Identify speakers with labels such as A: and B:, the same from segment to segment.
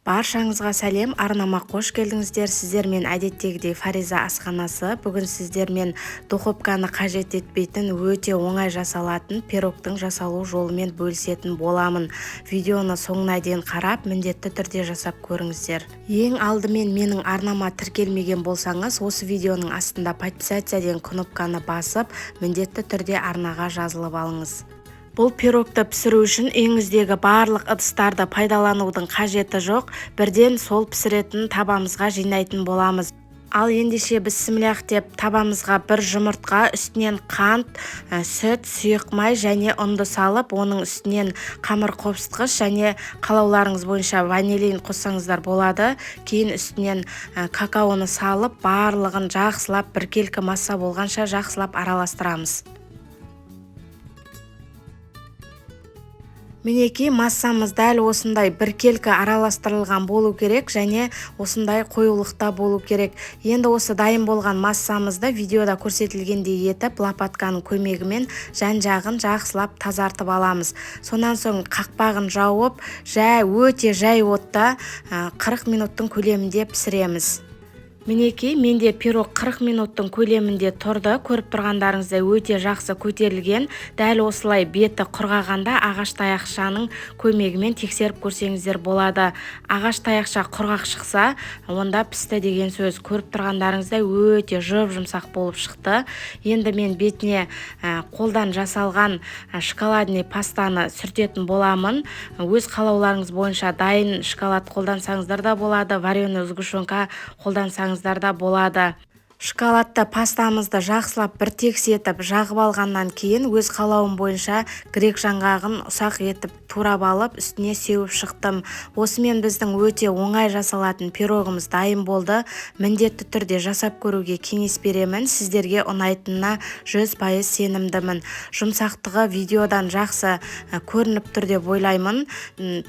A: Баршаңызға сәлем, арнама қош келдіңіздер. Сіздермен әдеттегідей Фариза асханасы. Бүгін сіздермен духовканы қажет етпейтін өте оңай жасалатын пирогтың жасалу жолымен бөлісетін боламын. Видеоны соңына дейін қарап, міндетті түрде жасап көріңіздер. Ең алдымен менің арнама тіркелмеген болсаңыз, осы видеоның астында подписаться деген кнопканы басып, міндетті түрде арнаға жазылып алыңыз. Бұл пирогты пісіру үшін үйіңіздегі барлық ыдыстарды пайдаланудың қажеті жоқ, бірден сол пісіретін табамызға жинайтын боламыз. Ал ендеше бісміллах деп табамызға бір жұмыртқа, үстінен қант, сүт, сұйық май және ұнды салып, оның үстінен қамыр қопсытқыш және қалауларыңыз бойынша ванилин қоссаңыздар болады. Кейін үстінен какаоны салып, барлығын жақсылап біркелкі масса болғанша жақсылап араластырамыз. Мінекей, массамыз дәл осындай біркелкі араластырылған болу керек және осындай қоюлықта болу керек. Енді осы дайын болған массамызды видеода көрсетілгендей етіп лопатканың көмегімен жан-жағын жақсылап тазартып аламыз. Сонан соң қақпағын жауып, өте жай отта 40 минуттың көлемінде пісіреміз. Мінекей, менде пирог 40 минуттың көлемінде тұрды. Көріп тұрғандарыңыздай өте жақсы көтерілген. Дәл осылай беті құрғағанда ағаш таяқшаның көмегімен тексеріп көрсеңіздер болады. Ағаш таяқша құрғақ шықса, онда пісті деген сөз. Көріп тұрғандарыңыздай өте жұп-жұмсақ болып шықты. Енді мен бетіне қолдан жасалған шоколадный пастаны сүртетін боламын. Өз қалауларыңыз бойынша дайын шоколад қолдансаңыздар да болады, вареный сгущенка қолдансаңыздар да болады. Шоколадты пастамызды жақсылап бір текс етіп жағып алғаннан кейін өз қалауым бойынша грек жаңғағын ұсақ етіп турап алып, үстіне сеуіп шықтым. Осымен біздің өте оңай жасалатын пирогымыз дайын болды. Міндетті түрде жасап көруге кеңес беремін. Сіздерге ұнайтынына 100% сенімдімін. Жұмсақтығы видеодан жақсы көрініп тұр деп ойлаймын.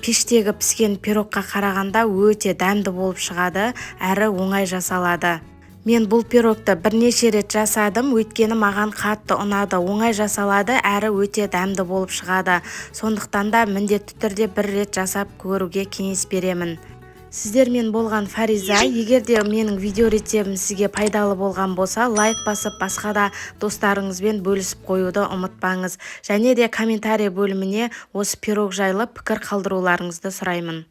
A: Пештегі піскен пирогқа қарағанда өте дәмді болып шығады, әрі оңай жасалады. Мен бұл пирогты бірнеше рет жасадым, өйткені маған қатты ұнады. Оңай жасалады, әрі өте дәмді болып шығады. Сондықтан да міндетті түрде бір рет жасап көруге кеңес беремін. Сіздермен болған Фариза. Егер де менің видео рецептім сізге пайдалы болған болса, лайк басып, басқа да достарыңызбен бөлісіп қоюды ұмытпаңыз. Және де комментарий бөліміне осы пирог жайлы пікір қалдыруларыңызды сұраймын.